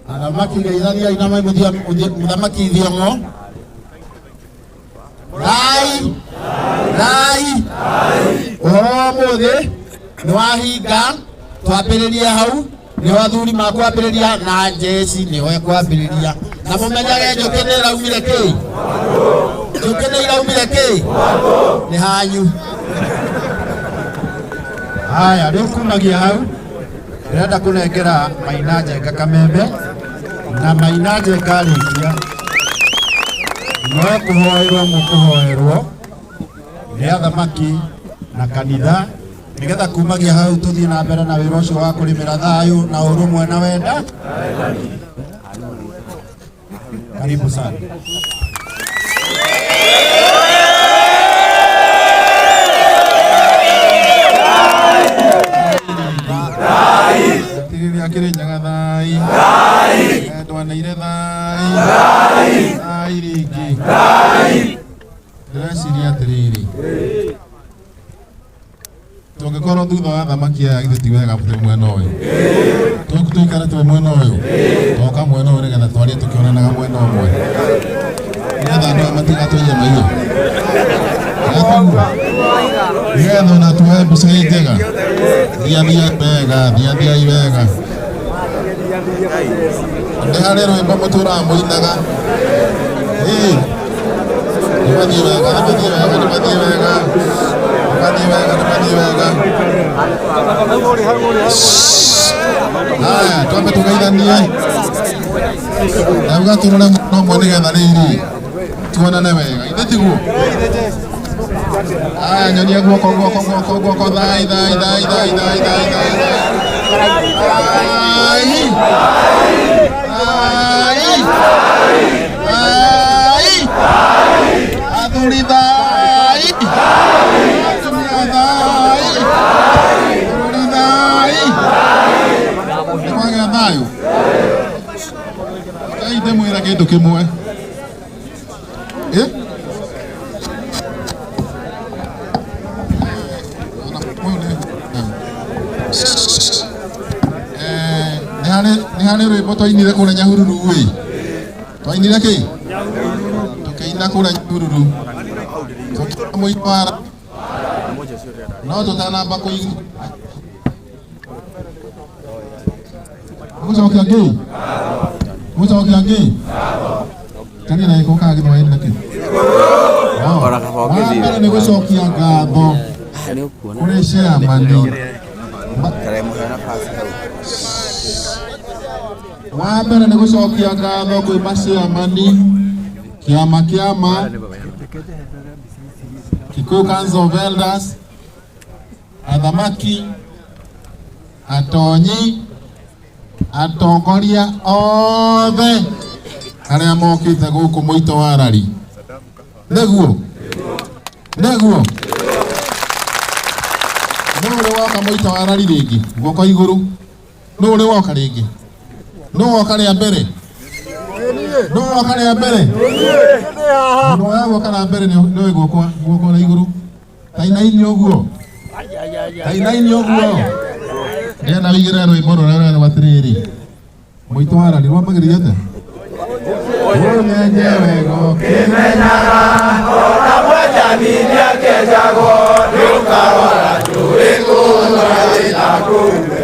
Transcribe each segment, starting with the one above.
Athamaki geithaniai na mũthamaki Thiong'o. Thai thai, ũhoro wa ũmũthĩ nĩ wahinga, twambĩrĩrie hau nĩho athuri makwambĩrĩria na njeci nĩho ĩkwambĩrĩria, na mũmenyage njũkĩ nĩ ĩraumire kĩ, njũkĩ nĩ iraumire kĩ, nĩ hanyu. Haya, rĩu kumagia hau ndĩrenda kũnengera Maina Njenga kamembe, na Maina Njenga arĩkia no kũhoerwo mũkũhoerwo nĩ athamaki na kanitha, nĩgetha kumagia hau tũthiĩ na mbere na wĩra ũcio wa kũrĩmĩra thayũ na ũrũmwe na wenda. Karibu sana. Atirĩrĩ akĩrĩ nyaga thai ndwaneire thai thai rĩngĩ. Ndĩreciria atĩrĩrĩ, tũngĩkorwo thutha wa thamaki aya githĩ ti wega twĩ mwena ũyũ, tũikare twĩ mwena ũyũ, toka mwena ũyũ nĩgetha twarie tũkĩonanaga mwena ũmwe, nĩgetha andũ aya matigatũiye maitho, nĩgetha ona tuoe mbica ĩ njega. Thiathiai wega, thiathiai wega. Nĩ harĩ rwĩmbo mũtũraga mũinaga. Ĩĩ, nĩmathiĩ wega, nĩmathiĩ wega, nĩmathiĩ wega, nĩmathiĩ wega, nĩmathiĩ wega. Haya, twambe tũgeithanie, ndauga tũrore mwena ũmwe nĩgetha rĩrĩ tuonane wega, ithe tiguo? Haya, nyonia guoko, guoko, guoko, guoko, thai, thai, thai, thai, thai, thai, thai, thai, thai, thai, athuri thai, atumia thai, bũrũri thai, nĩ kwagĩa thayũ. Ngai ndĩmwĩra kĩndũ kĩmwe. Eh? Nĩ harĩ rwĩmbo twainire kũrĩa Nyahururu ĩ, twainire kĩ, tũkĩina kũrĩa Nyahururu, tũkĩina mũitwara, no tũtanamba kũigua gũcokia ngĩ, gũcokia ngĩ caria na gĩko kana gĩthwaĩri nakĩ. Ora kaba Wa ũngĩthiĩ. mbere nĩ gũcokia ngatho Nĩ ũkuona. kũrĩ chairman. Taremuhe nafasi hau. Wa mbere nĩ gũcokia ngatho kwĩ maciamani kĩama kĩama Kikuyu Council of Elders, athamaki, atonyi, atongoria othe arĩa mokĩte gũkũ mũito wa rari, nĩguo nĩguo nũ ũrĩ woka mũito wa rari rĩngĩ, guoko igũrũ, nũ ũrĩ woka rĩngĩ, nũ woka rĩa mbere, nũ woka rĩa mbere, mũndũ woya guoka rĩa mbere nĩoĩ guoko guoko na igũrũ, tainaini ũguo, tainaini ũguo. Ndĩrenda wĩigĩrĩre rwĩmbo rũrĩa rwerwo atĩrĩrĩ, mũito wa rari rwambagĩrĩria atĩa? Ũnyenje wega ũkĩmenyaga. Ona mwenjani nĩakĩenjagwo, nĩũkarwara njũĩ kũũra na kũume,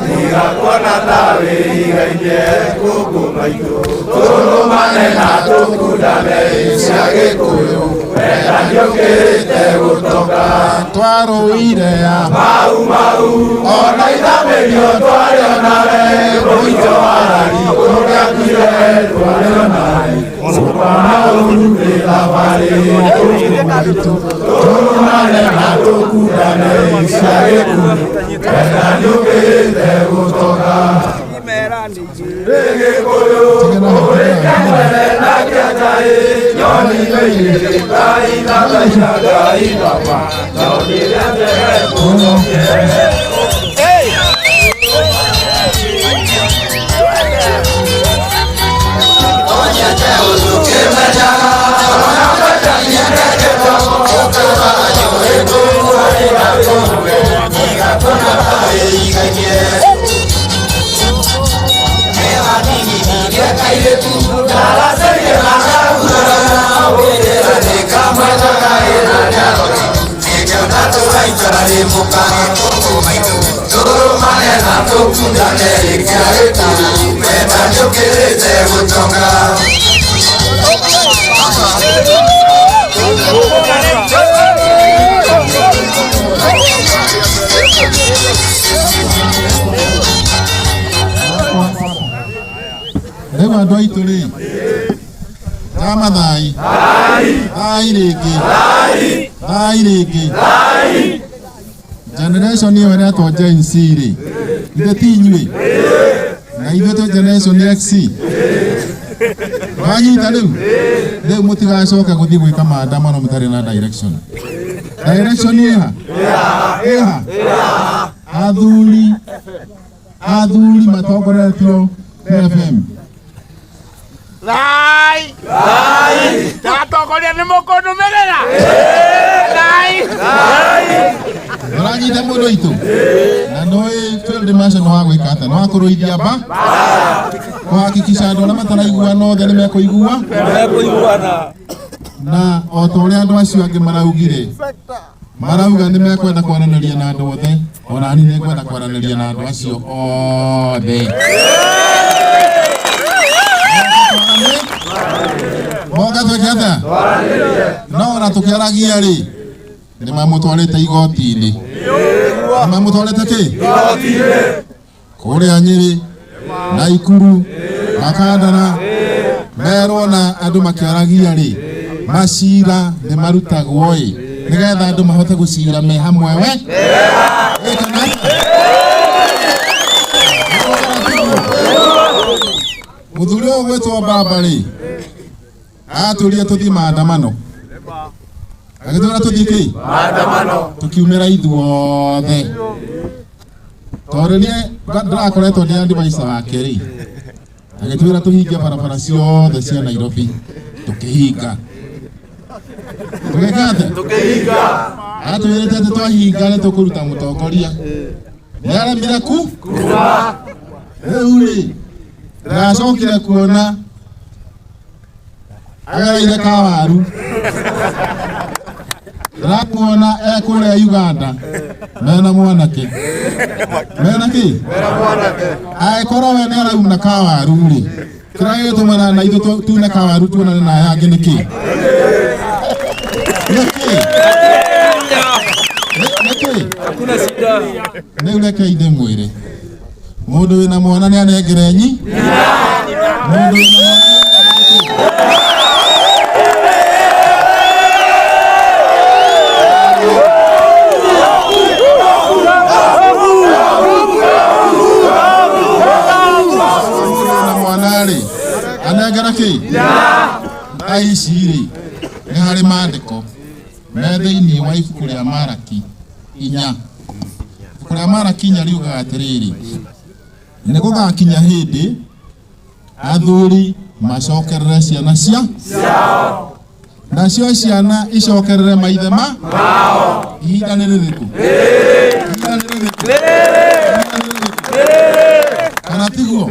tiga kuona ta wĩigainie gũkũ maitũ, tũrũmane na tũkundane cia Gĩkũyũ, wenda nĩũkĩrĩte gũtoka. Twarũire ya Mau mau, ona ithamĩrio twarĩ onawe, mũito wa rari ũngĩakuire twarĩ onawe, gũkona ũru nĩ thabarĩ gũkũ maitũ, tũrũmane na tũkundane cia Gĩkũyũ, wenda nĩũkĩrĩte gũtoka. Gĩkũyũ ũrĩkemwene na kĩanjaĩ, nyoni nyingĩ, Ngai thaitha, Ngai baba, nyoni ĩrĩa njege mũno. Rĩu andũ aitũ rĩ, ndama thai thai rĩngĩ, thai rĩngĩ. Generation ĩyo ĩretwo Gen Z rĩ, ithe ti inyuĩ na ithuĩ twĩ generation X. Wanyita rĩu, rĩu mũtigacoke gũthiĩ gwĩka maandamano mũtarĩ na direction. Direction ĩha ĩha athuri, athuri matongoretio nĩ FM. Thai! Ndatongoria nĩ mũkũnũmĩrĩra? Thai! Ũranyita mũndũ witũ na nũĩ field marshal nĩ wa gwĩka atĩa, nĩ wa kũrũithia mba, kũhakikisha andũ arĩa mataraiguana othe nĩ mekũigua, na o ta ũrĩa andũ acio angĩ maraugire, marauga nĩ mekwenda kwaranĩria na andũ othe, ona niĩ nĩ ngwenda kwaranĩria na andũ acio othe. Moka twĩke atĩa? No ona tũkĩaragia rĩ, nĩ mamũtwarĩte igoti-inĩ, nĩ mamũtwarĩte kĩ kũrĩa Nyĩrĩ, Naikuru, Makandara, merwo na andũ makĩaragia rĩ, macira nĩ marutagwo ĩ, nĩgetha andũ mahote gũcira me hamwe we. Ĩ, kana atĩa? Mũthuri ũyũ gwĩtwo baba rĩ, atũrie tũthiĩ maandamano, agĩtwĩra tũthiĩ kĩ tũkiumĩra ithuothe, tondũ niĩ ndĩrakoretwo ndĩ advisor wake rĩ, agĩtwĩra tũhinge barabara ciothe cia Nairobi, tũkĩhinga. Tũgĩka atĩa? Atwĩrĩte atĩ twahinga nĩ tũkũruta mũtongoria, nĩ aremire ku rĩu rĩ, ndĩracokire kuona agereire kawaru, ndĩramuona e kũrĩa Uganda mena mwanake, mena kĩ, angĩkorwo we nĩ arauna kawaru rĩ, kĩrĩa gĩgĩtũmana na ithuĩ tune kawaru tuonane na aya angĩ nĩkĩ? Nĩkĩ? Nĩkĩ? Rĩu rekei ndĩmwĩre, mũndũ wĩna mwana nĩ anengere nyi, mũndũ wĩna mwana. Wĩna mwana rĩ, anengera kĩ thaa ici rĩ, nĩ harĩ maandĩko me thĩinĩ wa ibuku rĩa Maraki 4. Ibuku rĩa Maraki 4 riugaga atĩrĩrĩ, nĩ gũgakinya hĩndĩ athuri macokerere ciana cia nacio ciana icokerere maithe ma mao. Ihinda nĩ rĩrĩkũ? Ihinda nĩ rĩrĩkũ? Ihinda nĩ rĩrĩkũ? Kana tiguo?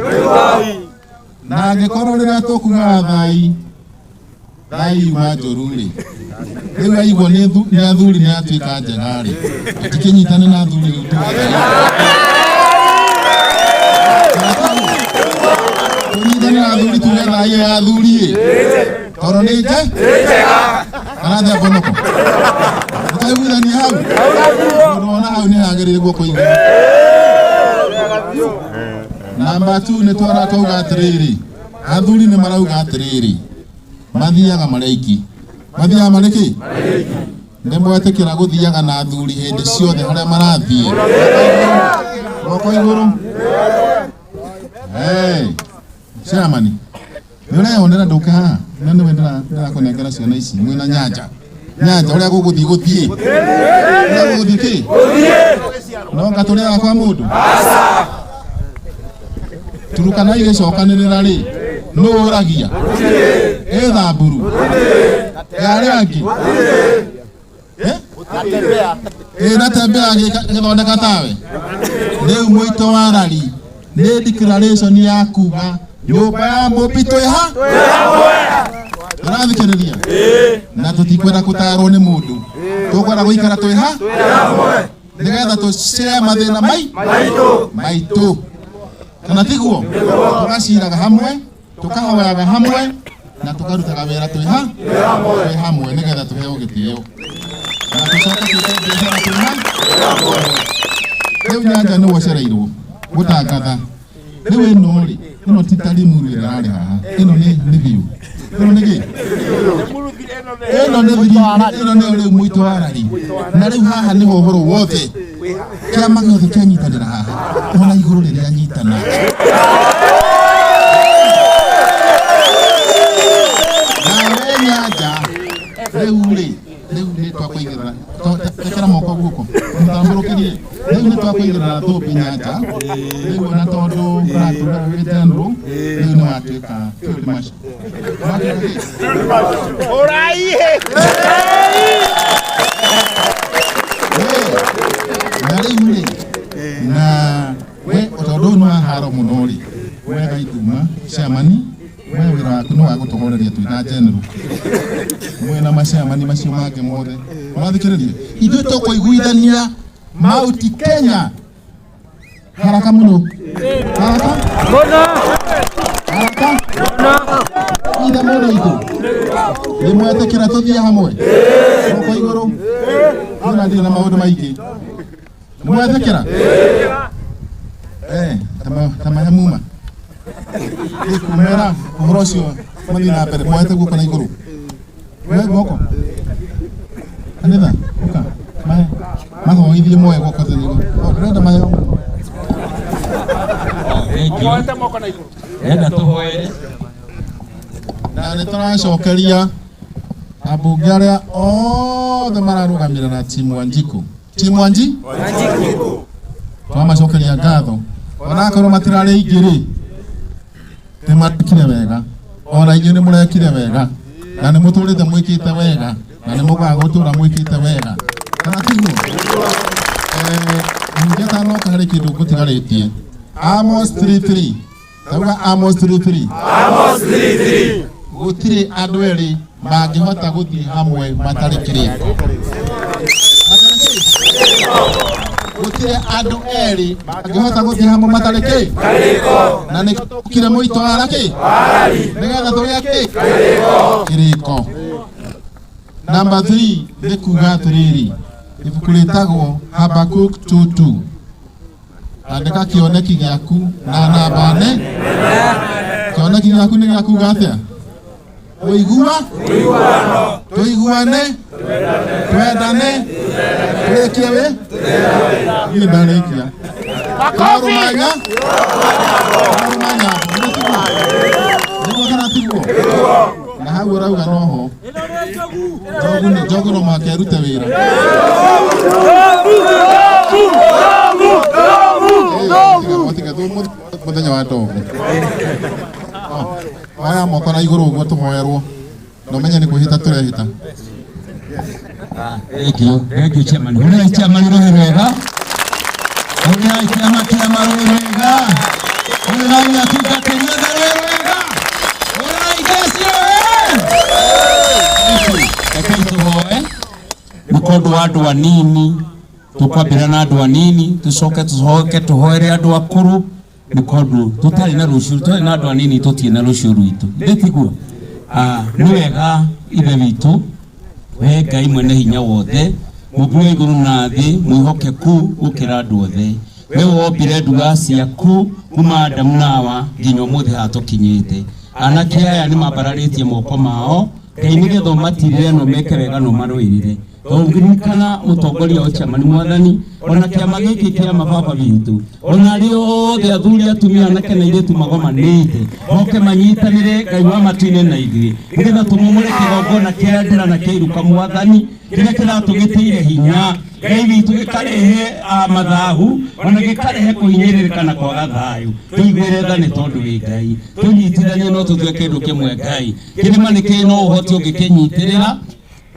Na angĩkorwo rĩrĩa tũkugaga thai thai yuma njũru rĩ, rĩu aigua nĩ athuri nĩ atuĩka njega rĩ, tũtikĩnyitane na athuri rĩu tuge thai. Tũnyitane na athuri tuge thai ya athuri ĩ, tondũ nĩ nje kana atĩa mbonoko? Tũkaiguithania hau, mũndũ wona hau nĩ hagĩrĩire guoko igũrũ. Namba 2 nĩ twara twauga atĩrĩrĩ, athuri nĩ marauga atĩrĩrĩ, mathiaga marĩ aiki, mathiaga marĩ kĩ, nĩ mwetĩkĩra gũthiaga na athuri hĩndĩ ciothe harĩa marathiĩ, guoko igũrũ. Hey, chairman, nĩ ũreyonera ndũke haha, na nĩwe ndĩrakũnengera ciana ici mwĩna nyanja nyanja, ũrĩa gũgũthiĩ gũthiĩ, ũrĩa gũgũthiĩ kĩ, no nga tũrĩaga kwa mũndũ. Turukana igĩcokanĩrĩra rĩ, nũ ũragia? Ĩ Thamburu ya arĩa angĩ ĩ Natembea agĩthondeka tawe. Rĩu mũito wa rari Nĩ declaration ya kuga nyũmba ya Mũmbi twĩ ha tũrathikĩrĩria na tũtikwenda gũtarwo nĩ mũndũ tũkwenda gũikara twĩ ha nĩgetha tũcare mathĩna mai maitũ kana tiguo tũgaciraga hamwe tũkahoyaga hamwe na tũkarutaga wĩra twĩ ha twĩ hamwe nĩgetha tũheo gĩtĩo na tũcoke twĩke biacara twĩ ha rĩu Nyanja nĩwe ũcereirwo gũtangatha rĩu ĩno rĩ ĩno ti ta Limuru ĩrĩa ĩrarĩ haha ĩno nĩ biũ ĩno nĩ kĩ ĩno nĩ ĩno nĩyo rĩu mũito warari na rĩu haha nĩho ũhoro wothe kĩama gĩothe kĩanyitanĩra haha ona igũrũ rĩrĩa nyitana nawe Nyanja rĩu rĩ rĩu nĩ twakũigĩrĩra tekera moko guoko mũtambũrũkĩrie rĩu nĩ twakũigĩrĩra thũmbĩ Nyanja rĩu ona tondũ ũratũra wĩ general rĩu nĩ watuĩka field marshal. Watuĩka kĩ? Ũraihe. Na rĩu rĩ na we tondũ ũyũ nĩ wa haro mũno rĩ we Gaituma chairman we wĩra waku nĩ wa gũtũhoreria twĩ na general mwĩna machairman macio mangĩ mothe ũrathikĩrĩria ithuĩ tũkũiguithania Mount Kenya haraka mũno haraka haraka ithe mũno itũ nĩ mwetĩkĩra tũthiĩ hamwe moko igũrũ niĩ na ndirĩ na maũndũ maingĩ nĩ mwetĩkĩra ta mahe muma kumera ũhoro ũcio mathiĩ na mbere moete guoko na igũrũ we guoko kanitha ũka mahe mahoithie moe guoko na igũrũ ndĩrenda maheo Moete moko na igũrũ. Enda tũhoere na nĩ tũracokeria ambunge arĩa othe mararũgamĩrĩra na timu Wanjiku timu Wanji twamacokeria ngatho onakorwo matirarĩ aingĩ rĩ nĩ marekire wega ona inyuĩ nĩ mũrekire wega na nĩ mũtũrĩte mwĩkĩte wega na nĩ mũgaga gũtũra mwĩkĩte wega kana tiguo ningĩ atanoka harĩ kĩndũ ngũtigarĩtie Amos 3:3 tauga Amos 3:3 gũtirĩ andũ erĩ mangĩhota gũthiĩ hamwe matarĩ kĩrĩko gũtirĩ andũ erĩ mangĩhota gũthiĩ hamwe matarĩ kĩ na nĩ kire mũito ara kĩ nĩgetha tũrĩa kĩ kĩrĩko namba 3 nĩ kuga atĩrĩrĩ ibuku rĩtagwo Habakuk 2:2 andĩka kĩoneki gĩaku na namba ne kĩoneki gĩaku nĩ gĩa kuga atĩa ũigua tũiguane twendane tũrĩkie wĩ niĩ ndarĩkia twarũmanya twarũmanya nĩguo kana tiguo na hau ũrauga noho njogu no mũhaka ĩrute wĩra mũthenya wa ndogo oya moko na igũrũ ũguo tũhoerwo na ũmenye nĩ kwĩhĩta tũrehĩta Thank you, chairman. Hũrĩrai chairman rũhĩ rwega. Hũrĩrai kĩama kĩama rũhĩ rwega. Hũrĩrai atungatĩri othe rũhĩ rwega. Hũrĩrai ngeci rũhĩ. Rekei tũhoe nĩ tondũ wa andũ anini tũkwambĩrĩra na andũ anini tũcoke tũcoke tũhoere andũ akũrũ nĩ tondũ tũtarĩ na rũciũ tũtarĩ na andũ anini tũtirĩ na rũciũ rwitũ ithe tiguo nĩ wega ithe witũ we Ngai mwene hinya wothe mũmbi wa igũrũ na thĩ mwĩhokeku gũkĩra andũ othe we wombire nduga ciaku kuma Adamu na Hawa nginya ũmũthĩ haha tũkinyĩte anake aya nĩ mambararĩtie moko mao Ngai nĩgetha ũmatirĩre na ũmeke wega na ũmarũĩrĩre tũngĩririkana mũtongoria wa chama nĩ mwathani ona kĩama gĩkĩ kĩa mababa witũ ona arĩa othe athuri atumia anake na airĩtu magomanĩte moke manyitanĩre Ngai wa matu-inĩ na ithuĩ nĩgetha tũmomore kĩgongona kĩa ndĩra na kĩa iruka mwathani kĩrĩa kĩratũgĩtĩire hinya Ngai witũ gĩkarehe mathahu ona gĩkarehe kũhinyĩrĩrĩka na kwaga thayũ tũiguĩre tha nĩ tondũ wĩ Ngai tũnyitithanie no tũtue kĩndũ kĩmwe Ngai kĩrĩma nĩ kĩrĩ no ũhoti ũngĩkĩnyitĩrĩra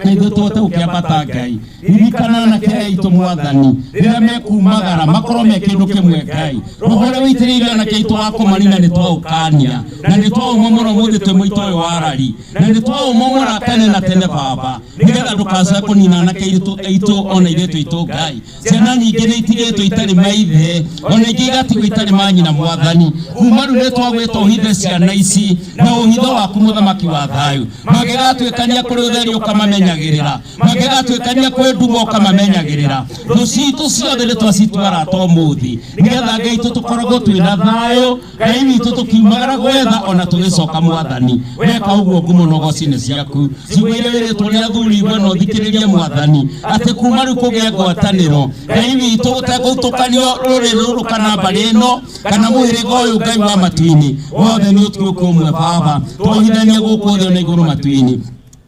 Na ithuĩ tũhote gũkĩambata Ngai. Ririkana anake aitũ Mwathani, rĩrĩa mekumagara makorwo me kĩndũ kĩmwe Ngai. Roho ũrĩa wĩitĩrĩirie anake aitũ wa kũmanina nĩ twaũkania na nĩ twaũmomora ũmũthĩ twĩ mũito ũyũ wa rari, na nĩ twaũmomora tene na tene Baba, nĩgetha ndũkacoke kũnina anake aitũ ona airĩtu aitũ Ngai. Ciana nyingĩ nĩ itigĩtwo itarĩ maithe, ona ingĩ igatigwo itarĩ manyina Mwathani. Kuma rĩu nĩ twagwĩta ũhithe ciana ici na ũhitho waku mũthamaki wa thayũ. Mangĩgatuĩkania kũrĩ ũtheri ũkamamenyagĩrĩra, mangĩgatuĩkania kwĩ nduma ũkamamenyagĩrĩra. Thũ citũ ciothe nĩ twacitwara ta ũmũthĩ, nĩgetha Ngai witũ tũkoragwo twĩ na thayũ, Ngai witũ tũkiumagara gwetha ona tũgĩcoka Mwathani. Weka ũguo ngumo na ũgoci-inĩ ciaku. Ciugo iria wĩrĩtwo nĩ athuri igwe na ũthikĩrĩrie Mwathani, atĩ kuma rĩu kũgĩe ngwatanĩro Ngai witũ gũtegũtũkanio rũrĩrĩ rũrũ kana mbarĩ ĩno kana mũhĩrĩga ũyũ Ngai wa matu-inĩ wothe nĩ ũtuĩke ũmwe Baba, twohithanie gũkũ thĩ ona igũrũ matu-inĩ.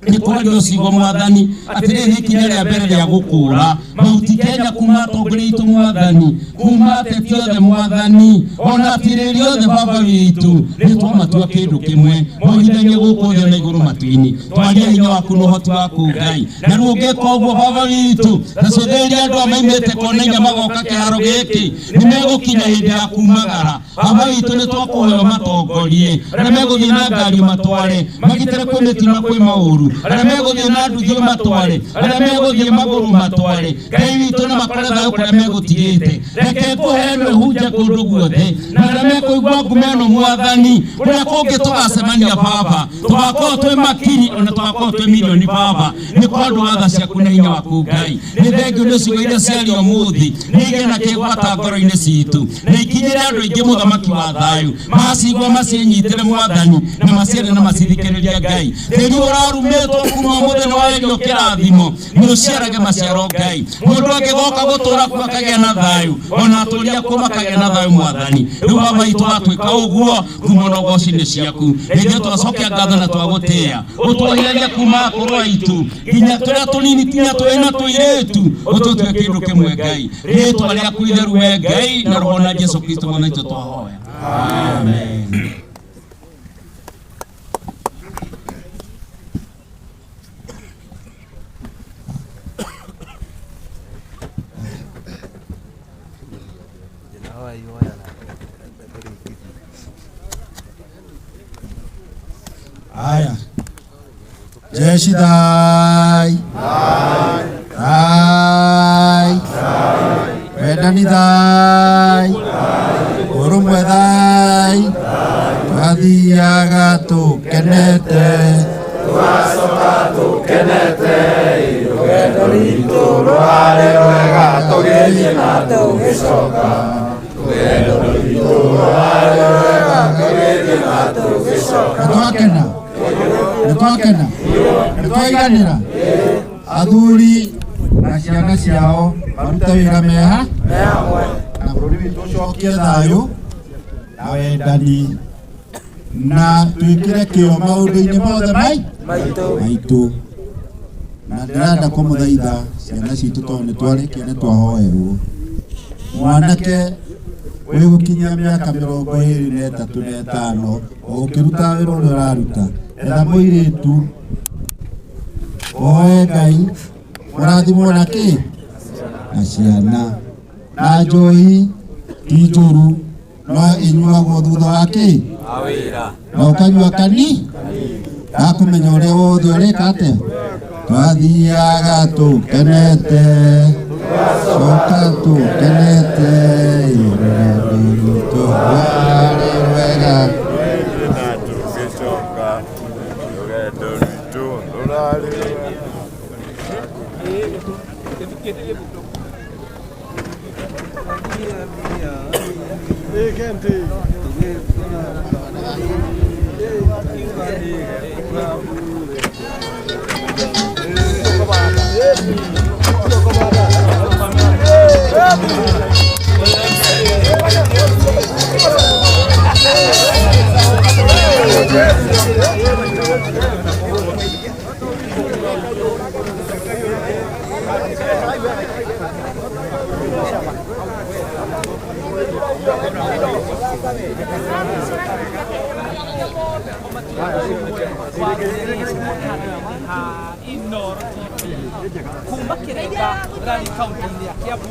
Nĩ kwario ciugo Mwathani atĩrĩrĩ, nĩ ikinya rĩa mbere rĩa gũkũra mahuti Kenya kuma atongoria aitũ Mwathani, kuma ateti othe Mwathani, ona atirĩrĩ othe Baba witũ, nĩ twamatua kĩndũ kĩmwe, mohithanie gũkũ thĩ ona igũrũ matu-inĩ. Twaria hinya waku na ũhoti waku Ngai, na rĩu ũngĩka ũguo Baba witũ, na cũthĩrĩria andũ aya maimĩte kona inya magoka kĩharo gĩkĩ, nĩ megũkinya hĩndĩ ya kumagara. Baba witũ nĩ twakũhoya ũmatongorie, arĩa megũthiĩ na ngari ũmatware, magitĩre kwĩ mĩtino na kwĩ maũru, arĩa megũthiĩ na nduthi ũmatware, arĩa megũthiĩ magũrũ ũmatware, Ngai witũ na makore thayũ kũrĩa megũtigĩte. Reke ngũhe ĩno ĩhunje kũndũ guothe, na arĩa mekũigua ngumo ĩno Mwathani, kũrĩa kũngĩ tũgacemania Baba, tũgakorwo twĩ makiri ona tũgakorwo twĩ milioni Baba, nĩ kwandũ wa tha ciaku na hinya waku Ngai. Nĩ thengio nĩ ciugo iria ciario ũmũthĩ, nĩ igĩe na kĩgwata ngoro-inĩ citũ, na ikinyĩre andũ aingĩ mũthamaki wa thayũ, macigua macinyitĩre Mwathani, na maciende na macithikĩrĩrie Ngai. Tĩri ũrarumĩtwo kuma ũmũthĩ nĩ wagerio kĩrathimo, nĩ ũciarage maciaro Ngai. Mũndũ angĩgoka gũtũra kuo akagĩa na thayũ, ona atũũri akuo makagĩa na thayũ Mwathani. Rĩu Baba witũ watwĩka ũguo, ngumo na ũgoci nĩ ciaku. Rĩngĩ twacokia ngatho na twagũtĩĩa, ũtwoheragia kuma akũrũ aitũ nginya tũrĩa tũnini nginya twĩ na tũirĩtu, ũtũtue kĩndũ kĩmwe Ngai. Rĩtwa rĩaku itheru we Ngai, na roho na Jesu Kristo Mwathani witũ twahoya, amen. Haya, jeshi thai thai, wendani thai, ũrũmwe thai, twathiaga tũkenete, tũgacoka tũkenete, rũgendo rwitũ rũrarĩ rwega, tũgĩthiĩ na tũgĩcoka, rũgendo rwitũ rũrarĩ rwega, tũgĩthiĩ na tũgĩcoka. Nĩtwakena, nĩtwakena, nĩtwaiganĩra. Athuri na ciana ciao marute wĩra meha na bũrũri witũ ũcokie thayũ na wendani, na twĩkĩre kĩo maũndũ-inĩ mothe maitũ. Na ndĩrenda kũmũthaitha ciana citũ, tondũ nĩ twarĩkia nĩ twahoerwo. Mwanake wĩ gũkinyia mĩaka 23 na 5, o ũkĩruta wĩra ũrĩa ũraruta, etha mũirĩtu, ũhoe Ngai mũrathimwo na kĩ na ciana. Na njohi ti njũru, no ĩnyuagwo thutha wa kĩ na ũkanyua kani ndakũmenya ũrĩa wothe ũreka atĩa. Twathiaga tũkenete, tũgacoka tũkenete, rũgendo rwitũ rwarĩ rwega. Na tũgĩcoka, rũgendo rwitũ rũrarĩ rwega. Kuma Kiringa rari kaunti-inĩ ya Kiambu.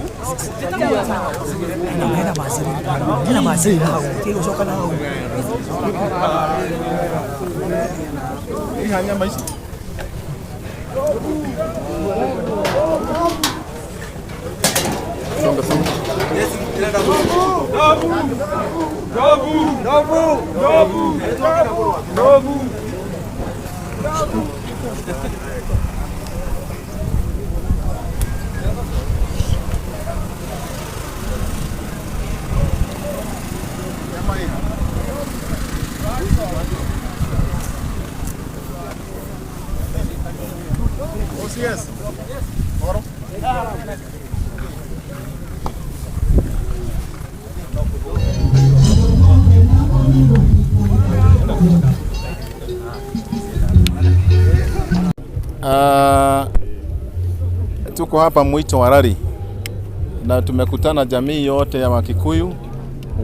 Hena mazee hau tigocoka na hau. Iha nyama ici. Songa songa. Ndovu! Ndovu! Ndovu! Ndovu! Ndovu! OCS. Oro. Tuko hapa Mwito wa Rari na tumekutana jamii yote ya Wakikuyu,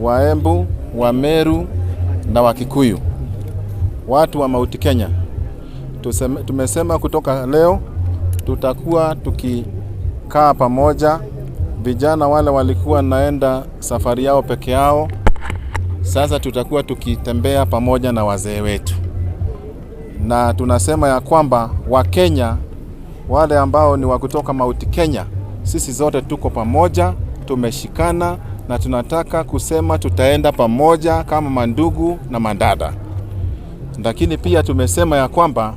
Waembu, Wameru na Wakikuyu, watu wa Mount Kenya. Tumesema kutoka leo tutakuwa tukikaa pamoja. Vijana wale walikuwa naenda safari yao peke yao, sasa tutakuwa tukitembea pamoja na wazee wetu, na tunasema ya kwamba Wakenya wale ambao ni wa kutoka Mount Kenya, sisi zote tuko pamoja, tumeshikana na tunataka kusema tutaenda pamoja kama mandugu na mandada. Lakini pia tumesema ya kwamba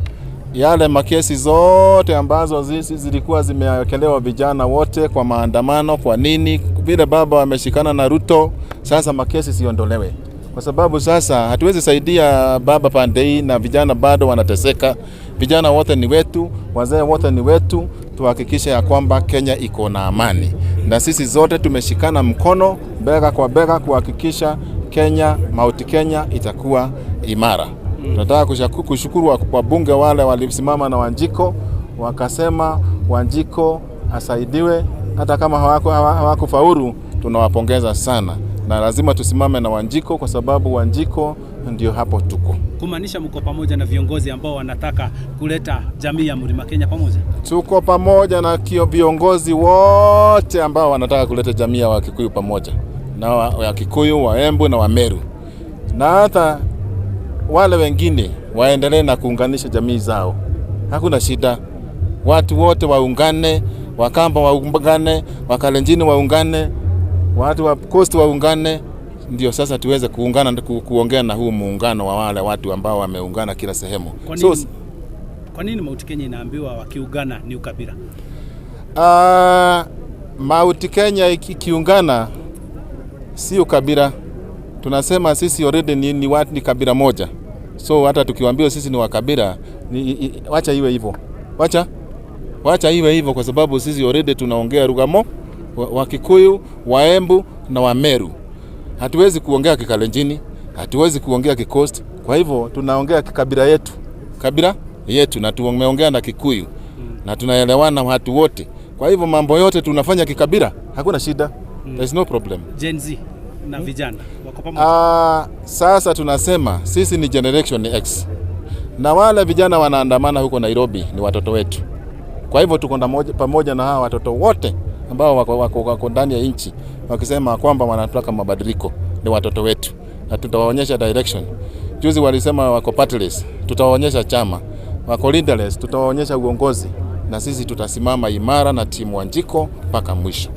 yale makesi zote ambazo zilikuwa zimewekelewa vijana wote kwa maandamano, kwa nini vile baba wameshikana na Ruto, sasa makesi siondolewe, kwa sababu sasa hatuwezi saidia baba pande hii na vijana bado wanateseka. Vijana wote ni wetu, wazee wote ni wetu. Tuhakikishe ya kwamba Kenya iko na amani, na sisi zote tumeshikana mkono bega kwa bega kuhakikisha Kenya, Mount Kenya itakuwa imara. Tunataka kushukuru wabunge wale walisimama na Wanjiko, wakasema Wanjiko asaidiwe hata kama hawakufaulu. Tunawapongeza sana, na lazima tusimame na Wanjiko kwa sababu Wanjiko ndio hapo tuko. Kumaanisha mko pamoja na viongozi ambao wanataka kuleta jamii ya Mlima Kenya pamoja? Tuko pamoja na viongozi wote ambao wanataka kuleta jamii ya Wakikuyu pamoja, na Wakikuyu, Waembu na Wameru, na hata wale wengine waendelee na kuunganisha jamii zao. Hakuna shida, watu wote waungane, Wakamba waungane, Wakalenjini waungane, watu wa Coast waungane, ndio sasa tuweze kuungana, kuongea na huu muungano wa wale watu ambao wameungana kila sehemu. Kwa nini Mount Kenya inaambiwa wakiungana ni ukabila? Mount Kenya ikiungana si ukabila. Tunasema sisi already ni watu, ni kabila moja. So hata tukiwaambia sisi ni wakabila, wacha iwe hivyo. Wacha iwe hivyo kwa sababu sisi already tunaongea lugha moja, Wakikuyu, Waembu na Wameru. Hatuwezi kuongea Kikalenjini, hatuwezi kuongea Kikost. Kwa hivyo tunaongea kikabila yetu. Kabila yetu, na tumeongea na Kikuyu. Na tunaelewana watu wote. Kwa hivyo mambo yote tunafanya kikabila, hakuna shida. There is no problem. Gen Z na vijana wako pamoja. Sasa tunasema sisi ni Generation X. Na wale vijana wanaandamana huko Nairobi ni watoto wetu. Kwa hivyo tuko pamoja na hawa watoto wote ambao wako ndani ya nchi wakisema kwamba wanataka mabadiliko, ni watoto wetu na tutawaonyesha direction. Juzi walisema wako partyless, tutawaonyesha chama. Wako leaderless, tutawaonyesha uongozi, na sisi tutasimama imara na timu Wanjiko mpaka mwisho.